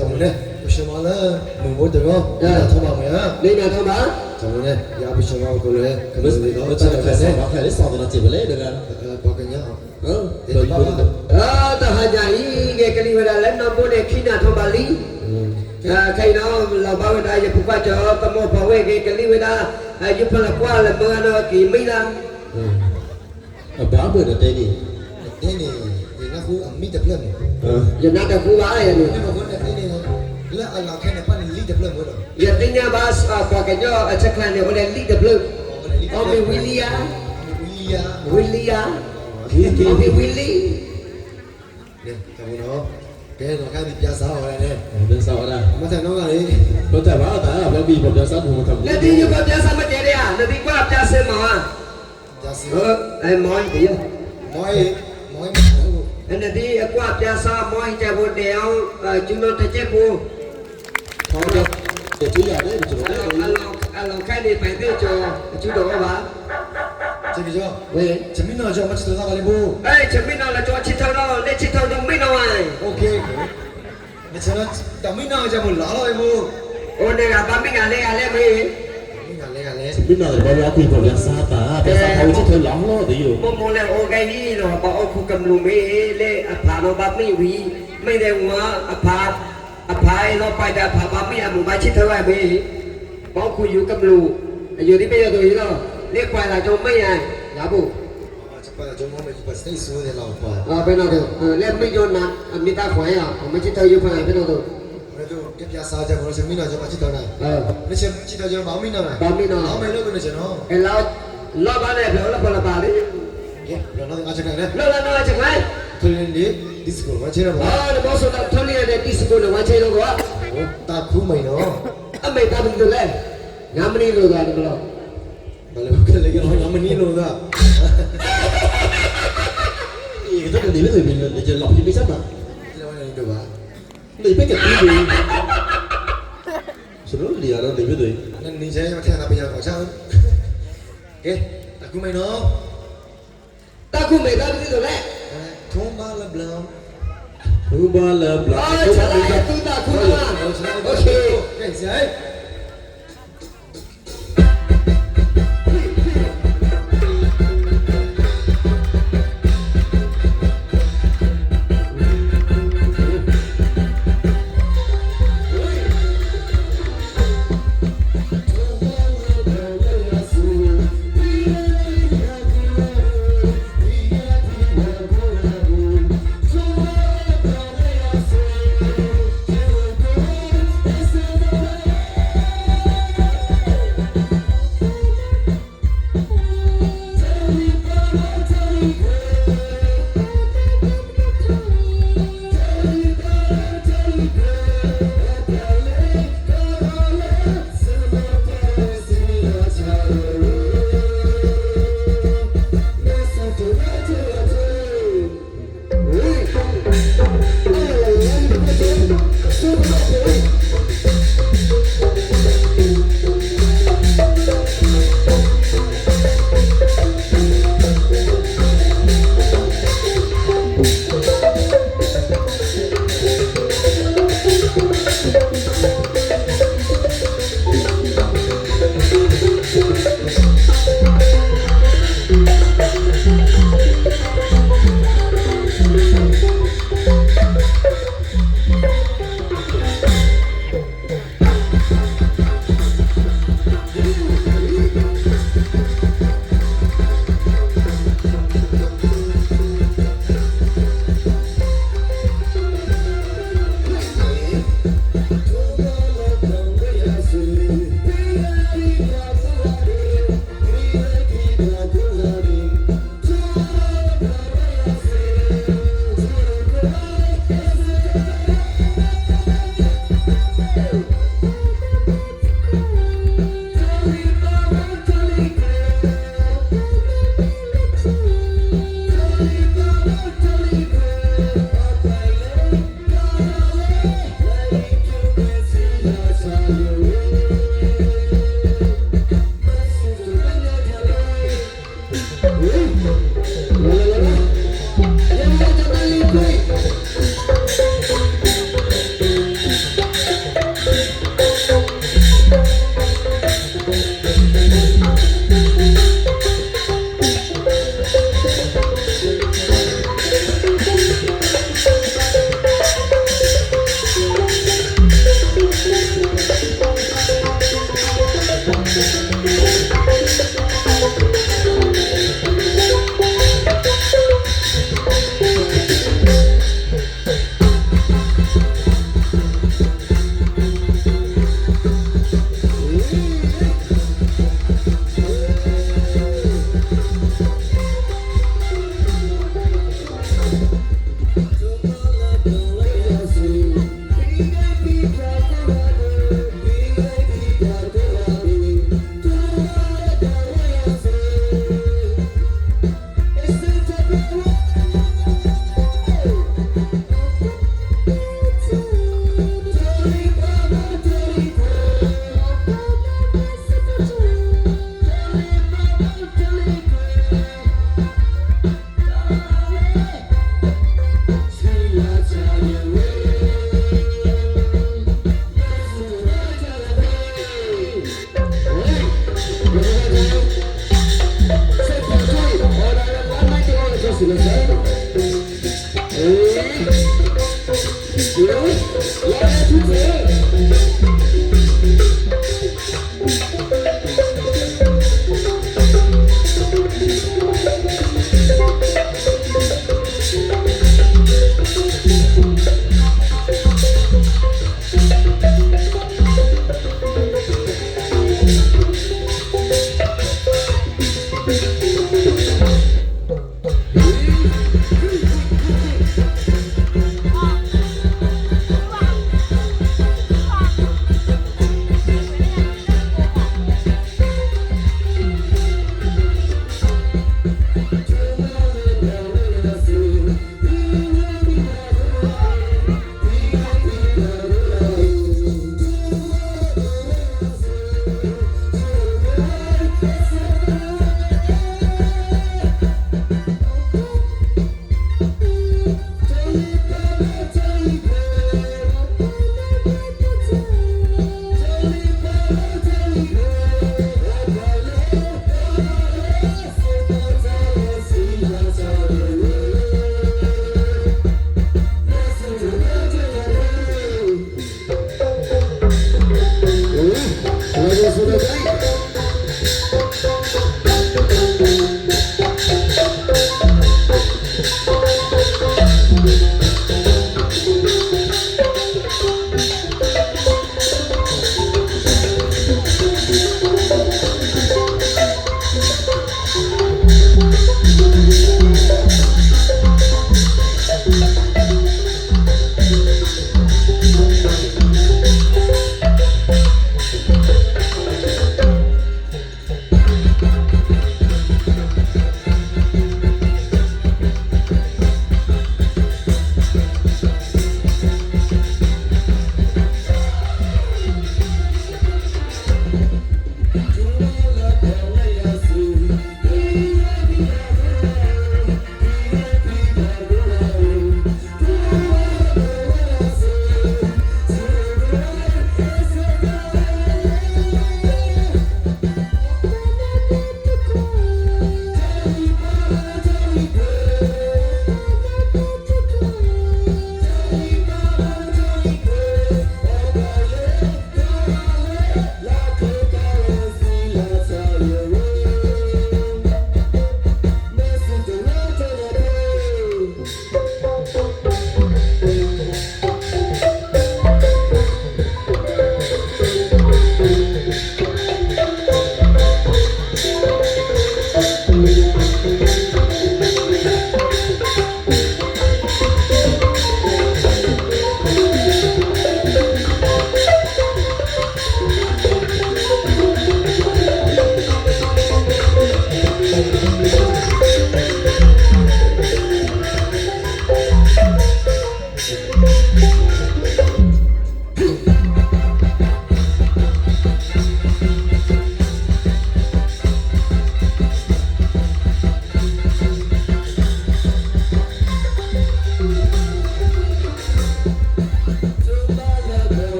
တၢ်မူန့ၣ် ပဆၢမၤလၢ မုၢ်ဘိတဂီၤ လံနၤထီၣ်ဘၣ်မ့ၢ်ဧါ, လံနၤထီၣ်ဘၣ်, တၢ်မူန့ၣ် ယပဆၢမၤပကလဲၤ ကလဲၤလီၤ တၢ်မူန့ၣ် ပှၤကညီ တဟါညါအံၤ ဂဲၤကလံၤဝဲဒၣ်လၢနီၢ်ဘိန့ၣ် ခံနၤထီၣ်ဘၣ်လံ, ခဲအံၤနီၤ လီၤဘၣ်ဝဲဒၣ် ယဖိခွါကၠီ သမီၢ်ပှၤဝဲၢ်ဂ့ၤကလံၤဝဲဒၣ်, ယဖီၣ်လီၤကွၢ်လၢမုၢ်ဂၤနီၤက့ၤမံလၢ အဘၣ်မုၢ်နတဲန့ၣ်, နတဲန့ၣ် ယနၢ်ဟူအမံတဖျၢၣ်မး, ယနၢ်တဟူဘၣ်ယန့ၣ်, နတဲန့ၣ် လၢအလီၢ်ခဲန့ၣ် ပှၤန့ၣ်လံတဖျၢၣ်မးဒီး, ယသ့ၣ်ညါဘၣ် ပှၤကညီအဆၢကျါန့ၣ် အိၣ်ဒီးလံတဖျၢၣ်, အီမ့ၢ်ဝံလံဧါ, ဝံလံဧါ, အီမ့ၢ်ဝံလံ, ကဲ လီၤခါဒ်ပျၢ်စၢ်အီၤဝဲဒၣ်န့ၣ်, ပျၢ်စၢ်အီၤဒၣ်, မ့ၢ်တၢ်နီၢ်ဂၤန့ၣ်, ပတၢ်ဘၣ်အသး ပျၢ်ဘံၣ်ပီၣ်ပျၢ်စၢ်မူမတၤမူ, လၢဒ်ယကွၢ်ပျၢ်စၢ်မ့ၢ်ကဲဒၣ်ဧါ, နဒ်ကွၢ်ပျၢ်စၢ်မ့ၢ်ဧါ, မ့ၢ်, နဒ်အကွၢ်ပျၢ်စၢ်မ့ၢ်ဟံၣ်ကဲဘိဒဲးအီၤ, ကၠူနီၢ်တကဲးဖိ အလီၢ်ခဲန့ၣ် ပသ့ၣ်ကၠီ အကၠူဒီးအီၤဘၣ်, ဆမံနီၤကၠီမ့ၢ်ဆံးထီၣ်သးဘၣ်လံဘိ, ဆမံနီၤလၢကၠီဆံးထီၣ်ဒီး လၢဆံးထီၣ်ဒီးမံနီၤဝဲ, တၢ်မံနီၤကၠီမ့ၢ်လီၤလီၤဘိ, အိၣ်န့ၣ်ဂၤဘၣ်မံဂၤလဲၤဂၤလဲၤမ့ၢ် မ့ၢ်နၤလဲၤဂၤလဲၤ, မ့ၢ်နၤတဘၣ်ဝဲအီၣ်ခူပီၣ်ပျၢ်စၢ်သး ပျၢ်စၢ်ဖးဝံၤဆံးထီၣ်လီၤလီၤသ့ယိၣ်, မိၢ်မိၢ်လဲၤအိၣ်ကဲဟံၣ်လီၤ ဘၣ်အီၣ်ခူကမျူးမ့ၢ်လၢအဖးနီၤဘၣ်မ့ၢ်ဝံၤ, မ့ၢ်ဒဲးဝဲအဖး, အဖးအလီၤပှၤဒီးအဖးဘၣ်မ့ၢ်အမိၢ်ဘၣ်ဆံးထီၣ်ဝဲမ့ၢ်, ဘၣ်အီၣ်ခူယူၤကမျူး, အယိာ်ဒ်မ့ၢ်ယိာ်သိးအံၤလီၤ, လၢပှၤလၢကၠီမ့ၢ်ယၤ, ယၤဘိ ဖဲနီၤဒိး, လၢမ့ၢ်ယိာ်နၤ အမ့ၢ်တၢ်ခွါယၤ အမ့ၢ်ဆံးထီၣ်ယိာ်ဖဲနၤဖဲနီၤဒိး, ကဲပျၢ်စၢ်ကဲမ့ၢ်ဆမံနီၤကၠီမ့ၢ်ဆံးထီၣ်နၤ, မ့ၢ်ဆံးထီၣ်ကၠီဘၣ်မံနီၤနၤ, ဘၣ်မံနီၤ, လီၤဘၣ်န့ၣ် ဖျိးလၢဖီၣ်လၢဘၣ်လံ, လီၤလီၤနီၢ်အဆဲးကျါ, ထီလံန့ၣ် disco န့ၣ် ဝဲဆဲးလီၤဘၣ်, နဘၣ်ဆိကမိၣ်ထီလံန့ၣ် disco န့ၣ် ဝဲဆဲးလီၤဘၣ်, တၢ်ခူမံၤနီၤ, အမ့ၢ်တၢ်မနုၤလဲၣ်, ညါမနုၤလိာ်သးန့ၣ်မလီၤ ဘၣ်လၢကလဲၤက့ၤလီၤ ညါမနုၤလိာ်သး, ယကထီၣ်တနံၤမ့ၢ်သိး ယလီၤဖံးမ့ၢ်ဆၣ်မး, လၢယပကတံၤန့ၣ်, ဆိလၢလံၤအဒီးန့ၣ်မ့ၢ်သိး, နနံၤဆဲးမထဲနပယီၤကီၢ်ဆၣ်, ကဲ, တၢ်ခူမံၤနီၤ, တၢ်ခူမံၤတၢ်မနုၤလဲၣ်, ထူဘၣ်လၢဘျီ, ထူဘၣ်လၢဘျီ, တၢ်ခူမံၤ, ကဲ,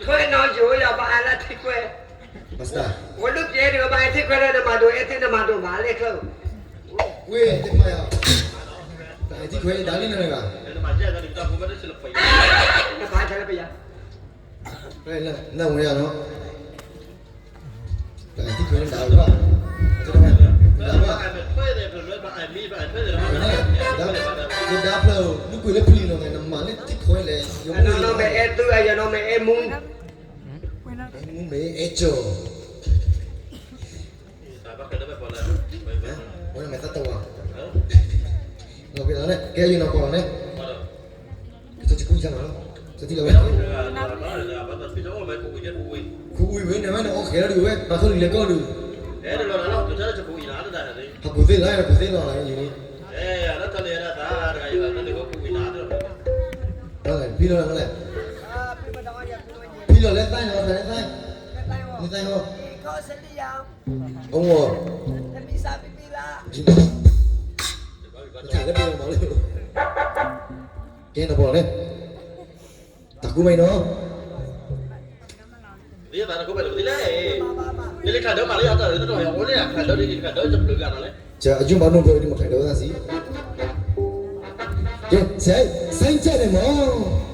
ထွဲနီၢ်ယိာ်ယၤ ပှၤအါလၢထံခွဲး, ဝဲဒုးပျဲဒုး ပှၤအဲၣ်ထံခွဲးလၢနမၤဒိၣ် အဲၣ်ထံနမၤဒိၣ်မးလဲၣ်ချၢ, ဝဲတဖၣ်ယၤ, ပှၤအဲၣ်ထံခွဲးဒၣ်လံနဂၤ, နဖးထဲလၢပယၤ, နဝဲယၤနီၤ, ပှၤအဲၣ်ထံခွဲးဒၣ်ဘၣ်, ဒၣ်ဘၣ်, ယဒါဖျၢၣ် နကွံာ်လၢပျံၤနီၤ နမၤလၢထံခွဲးလဲၣ်, ယနီၢ်မ့ၢ်အဲၣ်သု ယနီၢ်မ့ၢ်အဲၣ်မူ, အဲၣ်မူမ့ၢ်အဲၣ်ကၠီၤ, ဝဲနမဲာ်သၣ်တဝါ, လီၤက့ၤလီၤန့ၣ် ကဲယနီၤပှၤလီၤန့ၣ်, ကစီၣ်ကကူၣ်ယါမးလီၤ, ကထံၣ်လီၤဝဲ, ခူအံၤဝဲန့ၣ်ဝဲန့ၣ် အီၣ်ဃဲၤလီၤဒုးဝဲ ဘၣ်ခီၣ်လံၤလဲၤကီၢ်ဒုး, ဟးကူၣ်သ့လီၤ ဟးကူၣ်သ့လီၤလၢယၤန့ၣ်, ဖံလီၤလၢသၣ်န့ၣ် ဖံလီၤလၢသၣ်န့ၣ်, ဖံလီၤလၢသၣ်န့ၣ်, အဝဲ, တၢ်လၢပျံၤမးလၢ, ကဲနီၤပှၤလီၤန့ၣ်, တၢ်ကူၣ်မးအံၤနီၤ, လၢခးဒၢမးလၢယၤတၢ်လၢတၢ်တဝီယၤအိၣ်န့ၣ် ခးဒၢဒ်ခးဒၢတပျုၤဂၤနီၤလဲၣ်, အယုၢ်ဘၣ်နီၢ်ဘၢဒ်မးခးဒၢဝဲသၣ်စံး, ကဲ, စဲးကဲးန့ၣ်မး.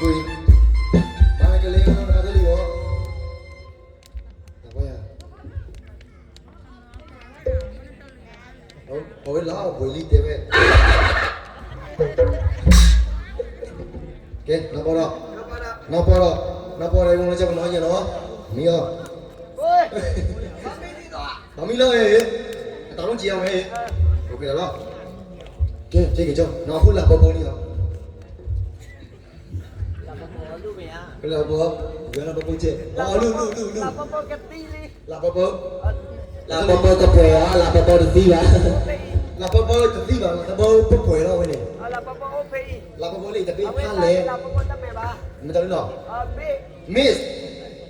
မၤကလဲၤနတဂၤတလံၤအီၤ, တၢ်ပှၤယၤ, အဝဲလၢအပှဲၤလံတဲဝဲ, ကဲ နီၢ်ပီၢ်ဒီး, နီၢ်ပီၢ်ဒီး, နီၢ်ပီၢ်ဒီး ဝံၤလၢကပနီၣ်ယဲၢ်နီၤ, မံအီၤ, မံလီၤ, အတၢ်လီၤက့ၤအဝဲ, ကဲ ကဲက့ၤကၠီ နီၢ်အဃိလၢပၢပၢလံအီၤ လၢပပၢ, ယွၤလၢပပၢကဲ, အလုၢ်လုၢ်လုၢ်လုၢ်, လၢပပၢ, လၢပပၢကပှဲၤအီၤ လၢပပၢတသံဘၣ်, လၢပပၢတသံဘၣ် လၢပပၢပှဲၤလီၤဝဲန့ၣ်, လၢပပၢအိၣ်ဖဲအံၤ, လၢပပၢလၢတဘ့ၣ်ဖးလဲၣ်, မတၤဒုလီၤ, Miss,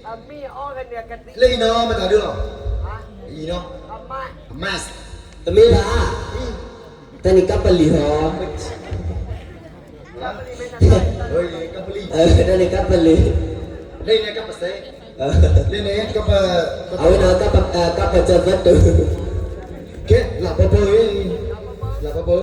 လၢအံၤနီၤ မတၤဒုလီၤ, အံၤနီၤ, Miss, တမ့ၢ်ဘၣ်, တၢ်န့ၣ်ကပလံၤဟီ တၢ်န့ၣ်ကပလံၤ, လၢန့ၣ်ကပ, အဝဲန့ၣ်ကပ, ကပစၢၤသၢတိၤ, ကဲ လၢပပၢ, လၢပပၢ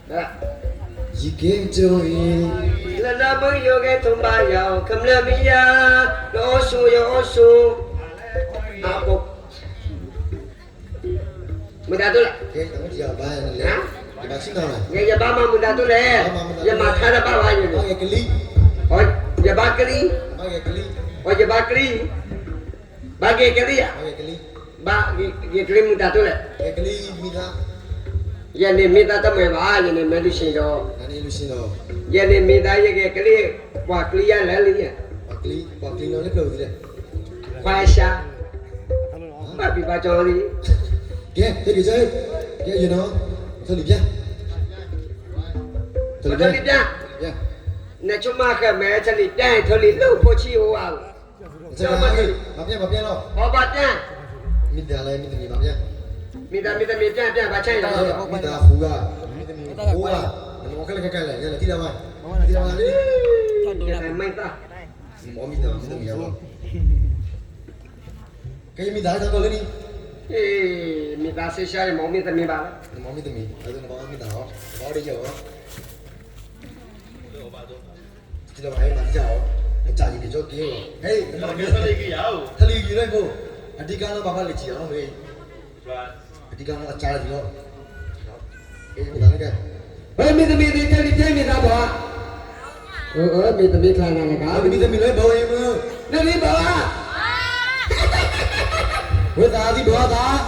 ယကဲကၠိအံၤ လၢလၢမုၢ်ယိၤကဲထိးဘၣ်ယၤ ကမျၢၢ်မံယၤ လၢအိၣ်ဆူယအိၣ်ဆူ အပူၤ မုာ်တၢ်ဒိၣ်လဲၣ်, ယဘၣ်မၤမုာ်တၢ်ဒိၣ်လဲၣ်, ယမၤထါတဘၣ်ဘၣ်ယိၤန့ၣ်, ယဘၣ်ကလံ, ယဘၣ်ကလံ, ဘၣ်က့ၤကလံဧါ, ဘၣ်က့ၤကလံမုာ်တၢ်ဒိၣ်လဲၣ်, ယန့ၣ်မ့ၢ်သးတမုာ်ဘၣ်, ယန့ၣ်မ့ၢ်ဒုးဆံးဒီး, ယန့ၣ်မ့ၢ်သးယကဲကလံ, ပှၤကလံယၤလၢလံ, ပှၤကလံလီၤလၢပျၢၤဝံၤလံ, ခွါရှါ ဘၣ်ဘံၣ်ဘၣ်ကၠီလံ, ကဲ, ကဲ, ကဲ, ထီၣ်လံပျၢ်, ထီၣ်လံပျၢ်, နဆိကမိၣ်ဃဲမဲာ် ထီၣ်လံပျၢ် ထီၣ်လံလၢဖိဆံးအိၣ်ဧါ, ဘၣ်ပျၢ်, ဘၣ်ပျၢ်လီၤ, ဘၣ်ပျၢ်, မ့ၢ်တၢ်လၢမ့ၢ်တမ့ၢ်ဘၣ်ပျၢ်, မ့ၢ်တၢ်မ့ၢ်တမ့ၢ်ပျၢ်ပျၢ်ဘၣ်ဆၣ်အံၤလီၤ, မ့ၢ်တၢ်ဃူဂၤ, မ့ၢ်တမ့ၢ်ဃူဂၤ, နမ့ၢ်ခဲလၢာ်ခဲကါလဲၣ်, ယလဲၤထံၣ်တၢ်ဘၣ်, ထံၣ်တၢ်ဘၣ်လံ, မ့ၢ်မ့ၢ်တၢ်မ့ၢ်တမ့ၢ်ဘၣ် ကဲယမ့ၢ်သးဟဲထီၣ်ကီၢ်လၢနံၤ, မ့ၢ်သးစ့ၢ်ဆါယမ့ၢ်မ့ၢ်တမ့ၢ်ဘၣ်, နမ့ၢ်မ့ၢ်တမ့ၢ်, နဘၣ်မ့ၢ်သးလီၤ, နဘၣ်အိၣ်ဒီးယၤလီၤ, ထံၣ်လီၤဘၣ်ဟဲမၤတၢ်အီၤ, အစၢ်ယက့ၤကၠီက့ၤလီၤ, ဟဲ, ထီၣ်လံယံၤလၢဖိ, အဓိကနီၢ်ဘၣ်ဘၣ်လဲၤထံၣ်အီၤ, အဓိကနီၢ်အစၢ်လၢယံၤလီၤ, မ့ၢ်သးလၢကဲ, မ့ၢ်တမ့ၢ်သ့ၣ်တဖၣ်လံ မ့ၢ်သးဘၣ်, မ့ၢ်တမ့ၢ်ချါနၤတဂၤ, မ့ၢ်တမ့ၢ်လၢဘၣ်ဝဲမုၢ်, နမ့ၢ်ဘၣ်ဧါ, ဝဲသးသံဘၣ်သး,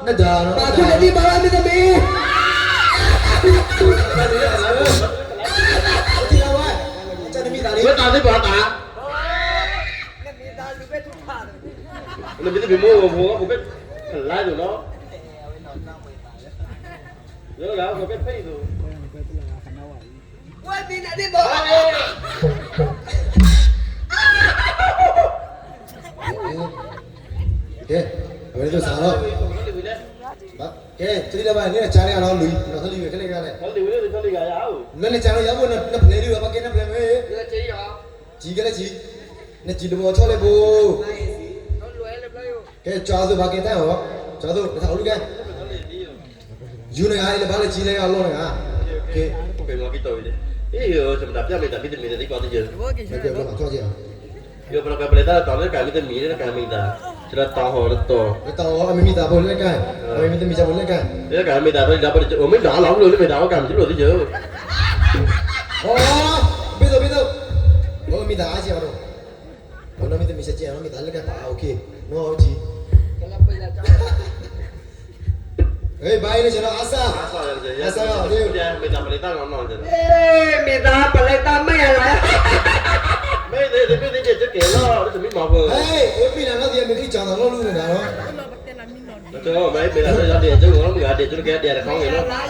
နဒၣ်, ပာ်ခူၣ်နသံဘၣ်ဝဲမ့ၢ်တမ့ၢ်, ဝဲသးသံဘၣ်သး, နမ့ၢ်တမ့ၢ်မိၢ်ဖိဖိဘၣ်, လါဒိၣ်လီၤ, လၢဂၤဖိဖဲဖဲအံၤသိး ဝဲမ့ၢ်နဒ့ဘၣ်, ကဲ, အဝဲဒိၣ်စးလီၤ, ကဲ, တလံၤလၢၤဘၣ်န့ၣ် အစၢ်န့ၣ်အလီၤလွံၢ်, ထီၣ်လံဝဲခဲလၢာ်ခဲလၢာ်, လၢနစၢ်လီၤယၤဖိနပျဲၢ်ဒုး ပှၤကဲနပျဲၢ်မ့ၢ်, စံးကဲလၢစံး, နစံးတဘီထီၣ်လၢဘိ, ကဲ, ကၠီသိးပှၤကဲတၢ်အီၤ, ကၠီသိး နထးအိၣ်လူၤကဲ ယူၤနဂၤအံၤ နဘၣ်လၢကံလၢအလီၢ်နဂၤ, ကဲ, ပမၤကံတီၤအံၤန့ၣ်, အ့ၣ်, မတၤပျၢ်မ့ၢ်တၢ်မ့ၢ်တမ့ၢ်တၢ်သံကွၢ်သ့ၣ်ယၢၤ, မ့ၢ်ပှၤကပျဲသၣ်တတီၤလၢကၤမ့ၢ်တမ့ၢ်လၢကၤမ့ၢ်တၢ်, တတီၤဟီတတီၤ, တတီၤအီၤ အမ့ၢ်မ့ၢ်တၢ်ဖိလၢကၤ, အမ့ၢ်မ့ၢ်တမ့ၢ်တၢ်ဖိလၢကၤ, လၢကၤမ့ၢ်တၢ်တတီၤလီၤ ပမ့ၢ်တၢ်အီၣ်ကၤမ့ၢ်တလိၣ်သ့ၣ်ယၢၤ, အိ, ဘ့ၣ်သိးဘ့ၣ်သိး, အိ, မ့ၢ်တၢ်အါကဲအီၤဒီး ပနီၢ်မ့ၢ်တမ့ၢ်ဆဲးကဲအီၤ နီၢ်မ့ၢ်တၢ်လၢကဲပာ်အါ okay, နီၢ်အီၣ်ကံ ဘၣ်အံၤန့ၣ် ကၠီနီၤ အါစၢ်, အါစၢ်, မ့ၢ်တၢ်ပလဲၤတၢ်နီၢ်နီၢ်, မ့ၢ်တၢ်ပလဲၤတၢ်မ့ၢ်ယၤလီၤ, မ့ၢ်သ့ၣ်မ့ၢ်သ့ၣ်ကဲလီၤ တမံၤမၤပှဲၤ, ဟဲ, အိ, မ့ၢ်နနီၢ်သံ မ့ၢ်သ့ၣ်ကၠီနီၤနီၢ်လူၢ်န့ၣ်နၤလီၤ, မ့ၢ်တၢ်ပလဲၤတၢ်ဒီး ကၠီနီၤ မုၢ်ဂၤဒဲး ကၠီကဲဒဲးတခီန့ၣ်လီၤ,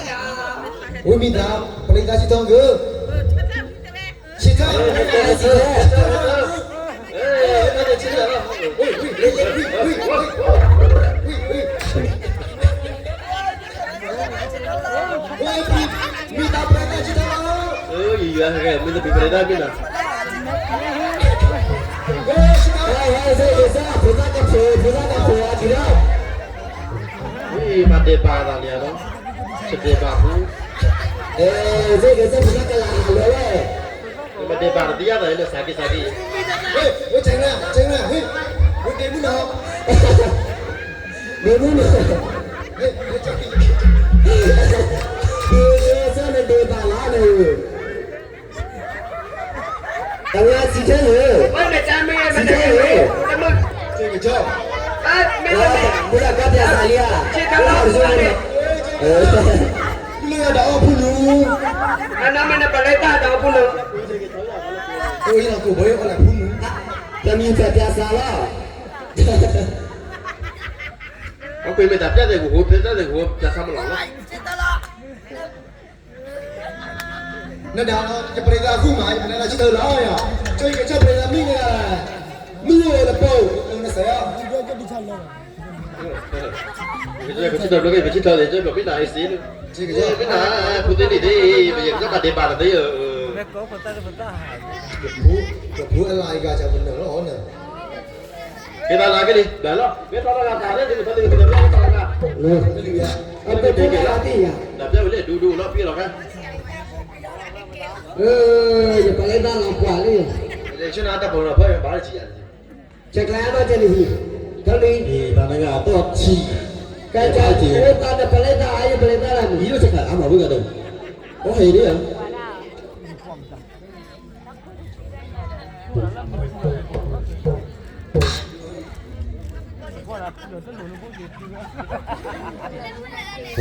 အိ, မ့ၢ်တၢ်ပလဲၤတၢ်ဆံးထီၣ်ဂ့ၤ ဆံးထီၣ်, မ့ၢ်တၢ်ပလဲၤတၢ်ဆံးထီၣ်လီၤ, ယံၤယံၤ မ့ၢ်တမ့ၢ်ပလဲၤတၢ်မ့ၢ်နီၤ, မ့ၢ်ပှၤဒဲးဘးသးန့ၣ်လီၤ, ပဒဲးဘးဖိ, မ့ၢ်ပဒဲးဘးတသ့ၣ်ညါသးန့ၣ် စးက့ၤစးက့ၤ, ဝဲဆဲးနၤ ဆဲးနၤ, ဝဲဒ့မုၣ်နီၤ, ဒ့မုၣ်နီၤ, ဒ့မုၣ်နီၤ, ဒ့မုၣ်နီၤ, တဝဲစံးထဲလဲၣ်, စံးထဲလဲၣ်, မ့ၢ်ကါပျးစးလံဧါ, မ့ၢ်တၢ်အီၣ်ဖူလူၤ, အနမ့ၢ်နပလဲၤတၢ်တၢ်အီၣ်ဖူလူၤ, တမံၤပျးစးလီၤ, အကွံာ်မ့ၢ်တၢ်ပျၢ်သ့ၣ်ကဟိ ပျၢ်သ့ၣ်ကဟိ ပျၢ်သးမလီၤလီၤ. နဒၣ်လီၤ ယပရံသးဃုမး ယပရံသးဆံတၢ်လီၤယၤ ဆိယကဆီၣ်ပရံသးမံန့ၣ် မံအိၣ်လၢပှၤအိၣ်နစဲး ပဆံတၢ်ဘျီက့ၤ ပဆံတၢ်သ့ၣ် ပမ့ၢ်နၤအံၤစ့ၢ် မ့ၢ်နၤ ဖိသ့ၣ်နံၣ်သ့ၣ် ပယကဆီၣ်ဘၣ်ဒဲးဘးတသ့ဧၢ ပဖိအလၢအဂၤ ကပနၢၤလီၤအီၤန့ၣ် ကဲသးလၢက့ၤလံ ဘျၢလီၤ မ့ၢ်ထီၣ်လီၤဂၤသးလၢ ဒ်ကထီၣ်ဒ်ကထီၣ်လီၤ အပဖိလၢအဂၤသ့ၣ်ယၤ ဒီးပျဲဝံၤလၢဒူဒူလီၤပံလီၤခါ, ယပလဲတၢ်လီၤပှၤလံ, ဆ့နၤတၢ်ပိာ်နီၤဖၢယဘၣ်လၢထံယၤ, ဆဲးကျဲအါထီၣ်ကဲန့ၣ်ဟံၣ်, ထီလံ, တၢ်နဂၤအတီၢ်ထံ, ကဲကဲ, အိၣ်သးနပလဲတၢ်အါယပလဲတၢ်လၢမုၢ်, ယိၣ်ဆဲးကျဲအါမးဝံၤဂၤဒီး, အိၣ်ဟဲဒ်ဧါ ဟ